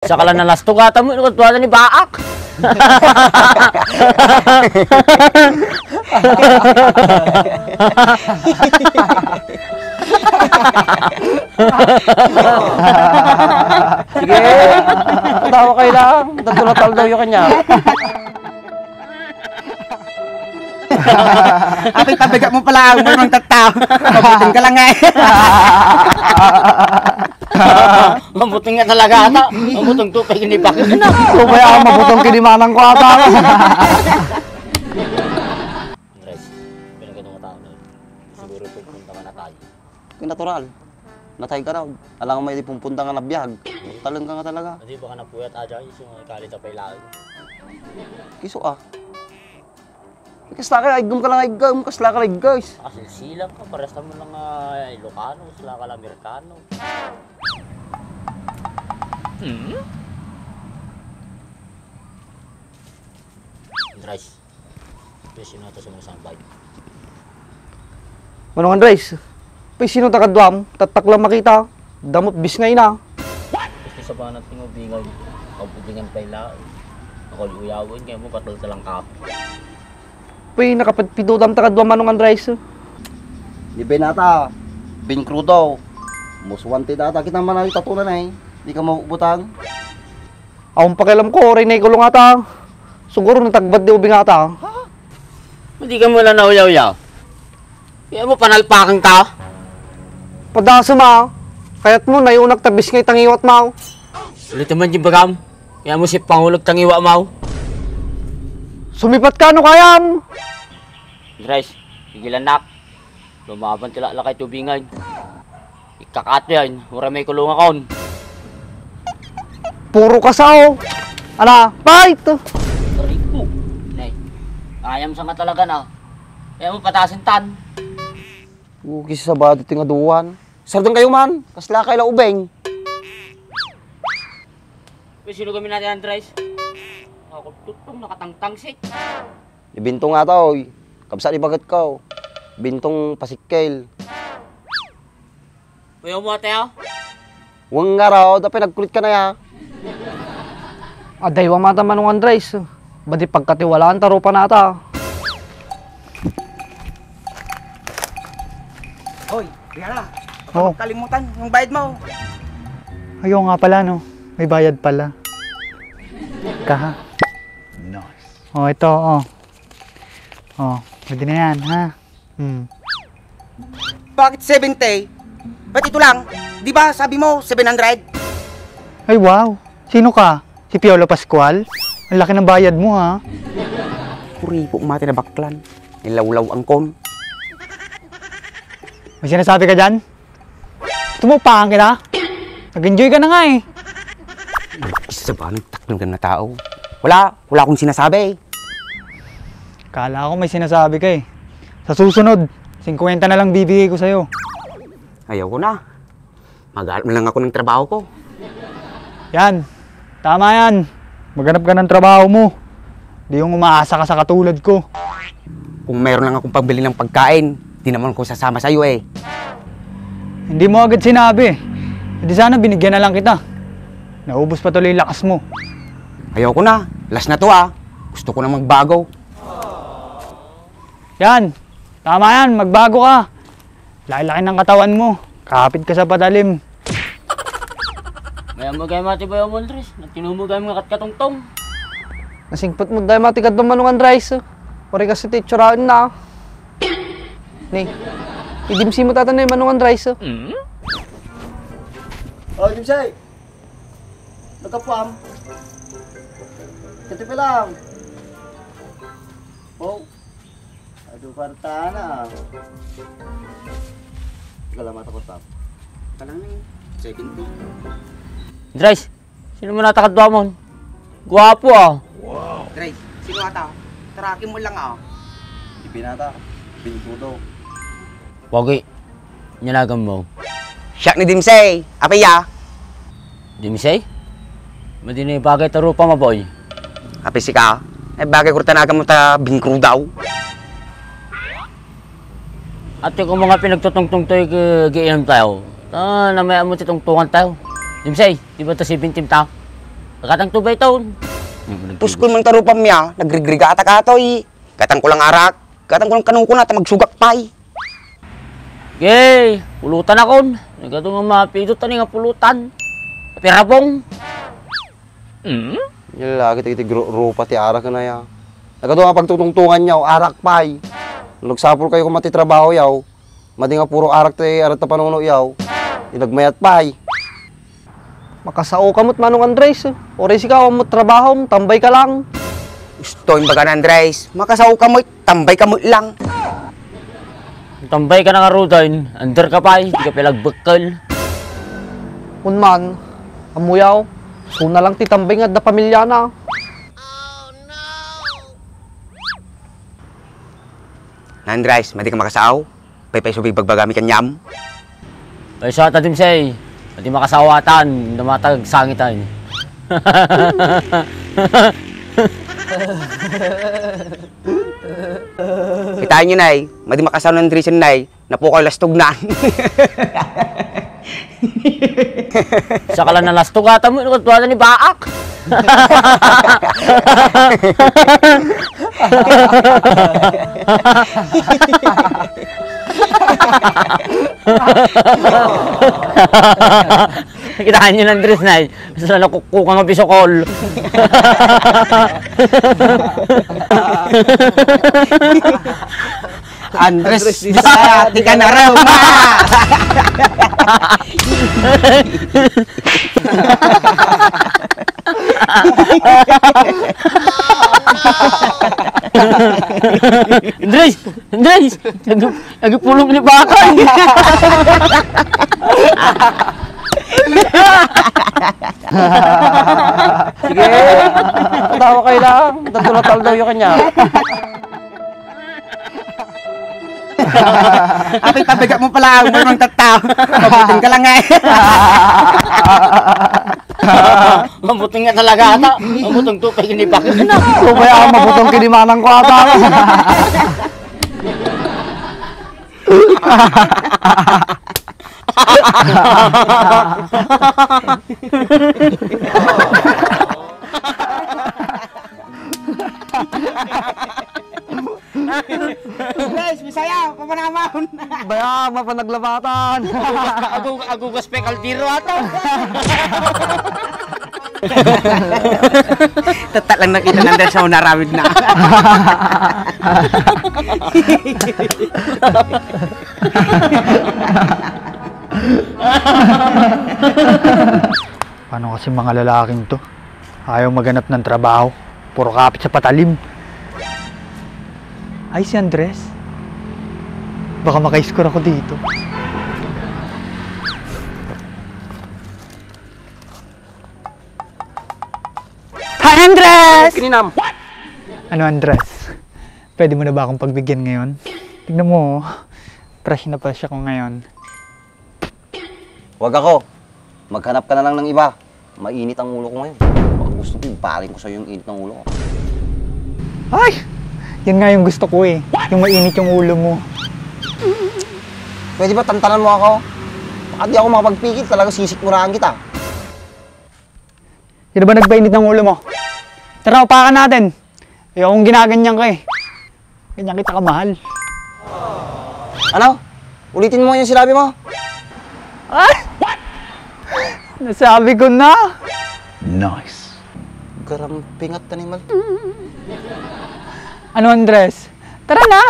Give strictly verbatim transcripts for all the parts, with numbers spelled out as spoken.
Sakala na lasto gata mo, ino kadua ni baak? Sige, tawa kayo lang. Tatlo-tatlo kayo kanya. Ate, tabigat mo pala ang mga tattao. Mabuting ka lang nga eh. Mabuting nga talaga ata. Mabuting to, pag inibak na. Ito ba yung mabuting kinimanang ko ata? Andres, pinagano nga tao na yun. Siguro pagpunta ka na tayo. Natural. Natay ka raw. Alangan may di pumpunta nga nabiag. Talon ka nga talaga. Hindi ba ka napuyat, Ajay? Isu nga kalit apay laeng. Isu, ah. Kasla ka, igum ka lang, igum. Kasla ka, guys. Kasilsila ka, parehas mo lang, ah, Ilocano, kasla ka lang Amerikano. Hmm? Rice. Pwes, sino ata sa mga sambay? Manong Andres, pwes, sino ta kaduam? Tattak lang makita. Damot bis nga ina. Gusto sa banat ni Ubingay. Pagpudingan tayo lang. Ako, uyawan, kaya mo, pataltalang ka. Pwes, nakapagpitutam ta kaduam, Manong Andres. Di ba nata? Bin Crudo. Most wanted ata. Kita man ay tatunan ay. Di ka mabutang. Awan pakialam ko, oray na ikulong ata. Siguro natagbat di ubing ata. Hindi ka mo lang nauyaw-yaw. Kaya mo panalpakan ka? Padasem a. Kayat mo, nayunak tabis nga itangiwat mo. Ulit naman yung bagam. Kaya mo si Pangulog tangiwa mo. Sumipat ka, ano kayam? Andres, pigilan nak. Lumaban ti laklakay tubingan. Ikakato yan, uray may kulungan kon. Puro kasao. Ala, fight! Rico, nay, ayam sa nga talaga na. Kaya mo patasin tan. Ugis sa bado ti nga duwan. Sardeng kayo man, kasla kay la ubeng. Uy, sino kami natin, Andres? Ako, tutong nakatangtang si. Ibintong nga to, oy. Kabsat ibagat ko. Bintong pasikkel. Kuya mo ate, ah? Weng nga raw, da pinagkulit ka na ya. Adaywa mata Manong Andres. Badi pagkatiwalaan ta rupa nata. Hoy, Rihanna, Oh. Kalimutan yung bayad mo. Ayaw nga pala, no? May bayad pala. Kaha. Nice. Oh, ito, oh. Oh, pwede na yan, ha? Hmm. Bakit seventy? Ba't ito lang? Di ba sabi mo seven hundred? Ay, wow. Sino ka? Si Piolo Pascual? Ang laki ng bayad mo, ha? Kuripo, mati na baklan. Nilawlaw ang kon. May sinasabi ka dyan? Gusto mo upakan kita? Nag-enjoy ka na nga eh. Isa ba nagtaknang na tao? Wala, wala akong sinasabi. Kala ko may sinasabi ka eh. Sa susunod, singkwenta na lang bibigay ko sa'yo. Ayaw ko na. Maghanap na lang ako ng trabaho ko. Yan. Tama yan. Maghanap ka ng trabaho mo. Di yung umaasa ka sa katulad ko. Kung mayroon lang akong pambili ng pagkain, di naman ko sasama sa'yo eh. Hindi mo agad sinabi. Di sana binigyan na lang kita. Naubos pa tuloy yung lakas mo. Ayoko na. Last na to ah. Gusto ko na magbago. Yan. Tama yan. Magbago ka. Laki-laki ng katawan mo. Kapit ka sa patalim. Mayam mo gayam ati Bayo Mondres. Nagtinumog gayam nga katkatungtong. Nasingpet mo dayam ati kadwa Manong Andres. Pare kasi ti itsuraen na. Ni, idimsi mo tatan na yung Manong Andres. Mm? Oh, Jimsy! Nagkapuam? Kati pa lang. Oh. Adu kwarta na. Salamat ako, Tap. Kalang ni seventy. Andres, sino mo natakadwa mon? Guwapo ah. Andres, sino ata? Tarakin mo lang ah. Ipinata, pintudo. Pogi, nyanagan mo. Siak ni Dimsey, apay ya? Dimsey? Madi na bagay ta rupa mo, boy. Apay sika? Ay bagay ko tanagan mo ta bingkrudaw. Ati ko mga pinagtutungtong to, gi-, giinom tayo. Ah, namaya mo ti tungtungan tayo. Dimsey, di ba to si Bintim ta? Kakatang tubay taon. Puskol man karupam ya, nagrigrigata katoy. Katang kulang arak, katang kulang kanukuna, ta magsugak pay. Gay, pulutan akon. Nagado nga mapidot ani nga pulutan. Pirabong. Mm? Yala, kita iti gru-, rupa ti arak na ya. Nagado nga pagtutungtungan yaw, arak pay. Nagsapul kayo kung mati trabaho yaw. Madi nga puro arak ti arat ta panuno yaw. Inagmayat pay. Makasao ka met, Manong Andres. Uray sika, awan met trabahom, tambay ka lang. Gusto, imbaga na, Andres. Makasao ka met, tambay ka met lang. Tambay ka na nga, Rodain. Under ka pay, di ka pay agbekkel. Kun man, ammo yaw, suna lang ti tambay nga adda pamilyana. Na, Andres, madi ka makasao? Pay, pay, subay bagbagami kaniam. Pay, suata, Dimsay. Madi makasawatan, damatag sangitan. Kitaan nyo, Nay. Madi makasao ni Andres, Nay. Napukaw lastog na. Sakala na lastog ata mo, ino kadwa ni Baak? Kitaan nyo lang, Andres, Nay. Basta nakukukang nga bisukol. Andres, Andres Bisaya, Bisaya, di ka na Roma! Andres! Andres! Nag-, nagpulong ni Bakay! Sige! Tawa kayo lang! Tatlo na taldaw yung kanya! Atoy, tabigat mo pala ang murang tattao. Mabuting ka lang nga eh. Mabuting nga talaga ata. Mabuting tupay ni bakit na. Tupay ang mabuting kinimanang ko ata. Guys, Bisaya, papanamahon. Baya, mapanaglabatan. Agu-, agugas pa kaldero ato. Tatta lang nakita ng dahil sa unarawid na. Paano kasi mga lalaking to? Ayaw maghanap ng trabaho. Puro kapit sa patalim. Ay, si Andres. Baka maka-score ako dito. Hi, Andres! Kininam. Ano, Andres? Pwede mo na ba akong pagbigyan ngayon? Tignan mo, oh. Fresh na fresh ako ngayon. Wag ako. Maghanap ka na lang ng iba. Mainit ang ulo ko ngayon. Baka gusto ko, ibaling ko sa'yo yung init ng ulo ko. Ay! Yan nga yung gusto ko eh. Yung mainit yung ulo mo. Pwede ba tantanan mo ako? Baka di ako makapagpigil, talaga sisikmuraan kita. Sino ba nagpainit ng ulo mo? Tara, upakan natin. Ayokong ginaganyan ka eh. Ganyan kita kamahal. Ano? Ulitin mo yung sinabi mo? Ah! Nasabi ko na. Nice. Garampingat animal. Ano, Andres? Tara na!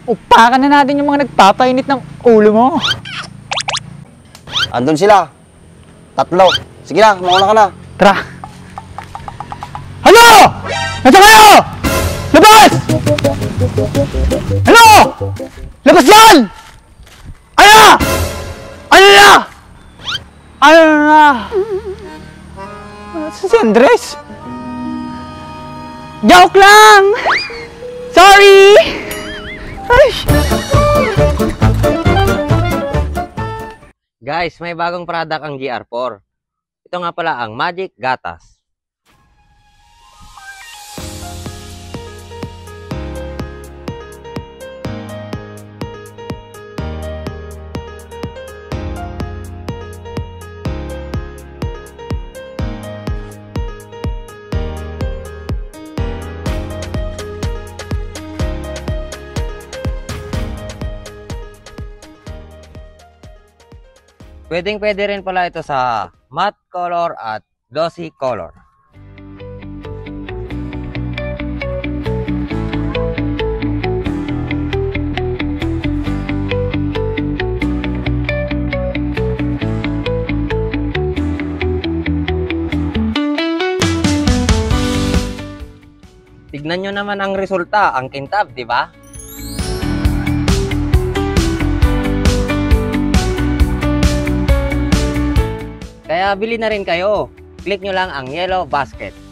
Upakan na natin yung mga nagpapainit ng ulo mo. Andun sila. Tatlo. Sige na, mauna ka na. Tara. Ano? Nasaan kayo? Labas! Ano? Labas dyan! Ano na? Ano na? Ano na? Nasaan si Andres? Joke lang! Sorry! Ay! Guys, may bagong product ang G R four. Ito nga pala ang Magic Gatas. Pwedeng-pwede rin pala ito sa matte color at glossy color. Tignan nyo naman ang resulta, ang kintab, di ba? Kaya bili na rin kayo. Click nyo lang ang yellow basket.